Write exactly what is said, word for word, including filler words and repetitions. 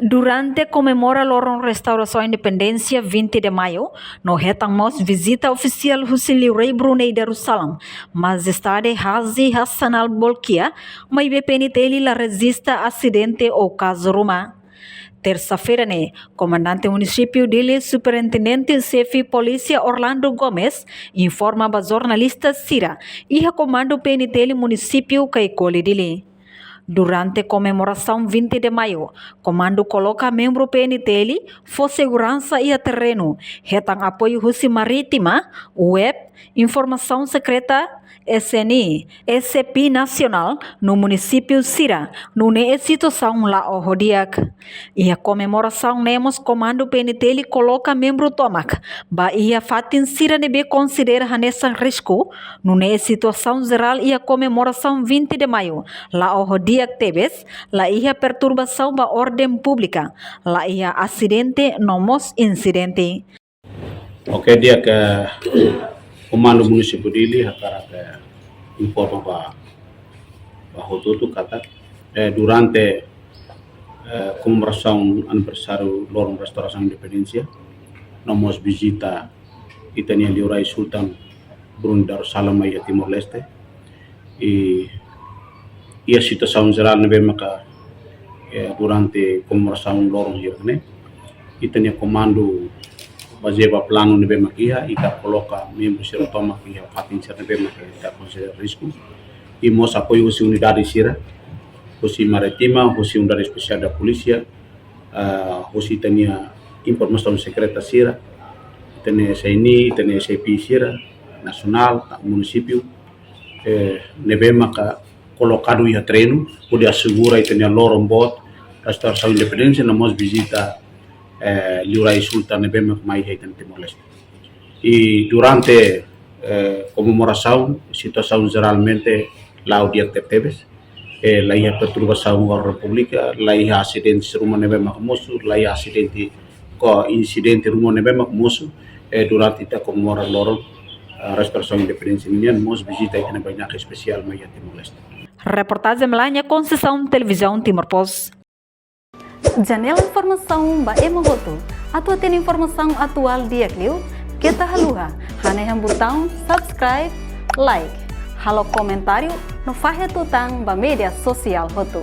Durante komemora loron restaurasaun independénsia vinte de Maio, no hetan mós vizita ofisiál husi Liurai Brunei Darussalam, Majestade Haji Hassan Al Bolkiah, maibé P N T L la rejista asidente ou kazu ruma. Tersa-feira ne'e, Komandante Munisípiu Dili, Superintendente Xefe Polísia Orlando Gomes informa ba jornalista sira iha Komandu P N T L Munisípiu Caicoli Dili. Durante komemorasaun vinte de Maio, Komandu koloka membru P N T L fó seguransa iha terrenu, hetan apoiu husi Marítima, web, Informasaun Sekreta, S N I, S P Nasionál, no munisípiu sira, nune'e situasaun la'o ho di'ak. Iha komemorasaun ne'e mós Komandu P N T L koloka membru tomak ba iha fatin sira ne'ebé konsidera hanesan risku, nune'e situasaun jerál iha komemorasaun vinte de Maio la'o ho di'ak tebes, la iha perturbasaun ba orden públika, la iha asidente no mós insidente. Oke, di'ak, Komandu Munisípiu Dili hakarak informa ba, ba hotu-hotu katak, eh, durante, eh, komemorasaun aniversáriu loron restaurasaun independénsia, no mós vizita ita-nia Liurai Sultan Brunei Darussalam mai iha Timor-Leste. I, iha situasaun jerál ne'ebé maka, eh, durante komemorasaun loron hirak ne'e, ita-nia komandu bazeia ba planu ne'ebé maka iha, ita koloka membru sira tomak iha fatin sira ne'ebé maka ita konsidera risku. I mós apoiu husi unidade sira, husi Marítima, husi Unidade Espesiál da Polísia, ah, husi ita-nia Informasaun Sekreta sira, ita-nia S N I, ita-nia S P sira, nasionál, munisípiu, eh, ne'ebé maka kolokadu iha terrenu, hodi asegura ita-nia loron boot restaurasaun independénsia, no mós vizita, eh, Liurai Sultan ne'ebé mak mai iha ita-nia Timor-Leste. I durante, eh, komemorasaun, situasaun jeralmente la'o di'ak tebetebes. Eh, la iha perturbasaun orden públika, la iha asidente ruma ne'ebé mak mosu, la iha asidente ka insidente ruma ne'ebé mak mosu, eh, durante ita komemora loron, eh, restaurasaun independénsia nian, mós vizita ita-nia bainaka espesiál mai iha Timor-Leste. Reportajen Melania Conceição, Televizaun Timor Post. Janela informasaun ba ema hotu. Atu hatene informasaun atuál di'ak liu, keta haluha hanehan butaun subscribe, like, halo komentáriu no fahe tutan ba média sosiál hotu.